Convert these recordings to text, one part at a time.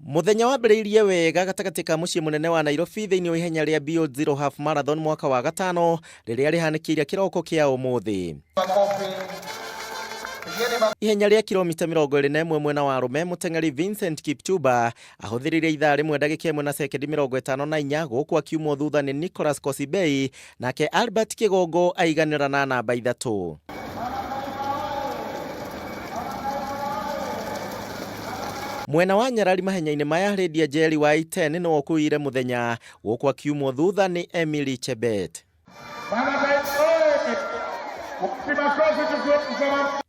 Mũthenya wambĩrĩirie wega gatagatĩ ka mũciĩ mũnene wa Nairobi thĩinĩ wa ihenya rĩa Beyond Zero Half Marathon mwaka wa gatano rĩrĩa rĩhanĩkĩire kĩroko kĩa ũmũthĩ. Ihenya rĩa kilomita 21 mwena wa arũme, mũteng'eri Vincent Kipchumba ahũthĩrire ithaa rĩmwe ndagĩka ĩmwe na sekendi 54 gũkũ akiumwo thutha nĩ Nicholas Kosibei nake Albert Kĩgongo aiganĩra na namba ithatũ. Mwena wa nyarari mahenya-inĩ maya Lydia Njeri wa Iten nĩwe ũkuire mũthenya gũkũ akiumwo thutha nĩ Emily Chebet.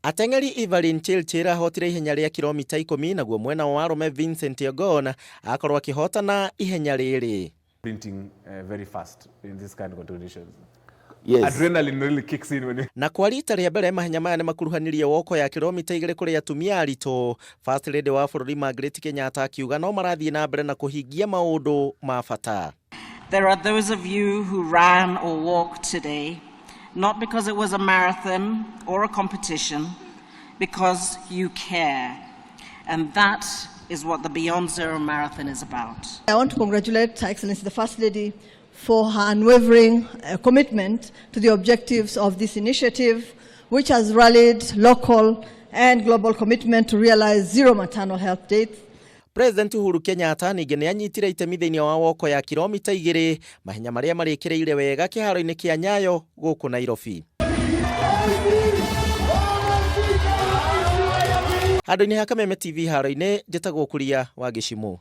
Ateng'eri Evelyn Chirchir ahotire ihenya rĩa kilomita 10 naguo mwena wa arũme Vincent Yegon akorwo akĩhotana ihenya rĩrĩ. Printing very fast in this kind of conditions. Yes. Adrenaline really kicks in when you Na kwa rita rĩa mbere mahenya maya nĩ makuruhanirie woko ya kilomita 2 kũrĩ atumia aritũ. First Lady wa bũrũri Margaret Kenyatta akiuga no marathiĩ na mbere na kũhingia maũndũ ma bata. There are those of you who ran or walked today, not because it was a marathon or a competition, because you care. And that is what the Beyond Zero Marathon is about. I want to congratulate Her Excellency the First Lady for her unwavering commitment to the objectives of this initiative, which has rallied local and global commitment to realize zero maternal health deaths. President Uhuru Kenyatta ningĩ nĩ anyitire itemi thĩinĩ wa woko ya kilomita 2 mahenya marĩa marĩkĩrĩire wega kĩharo-inĩ kĩa Nyayo gũkũ Nairobi. Handũ-inĩ ha Kameme TV haro-inĩ njĩtagwo Kuria wa Gĩcimũ.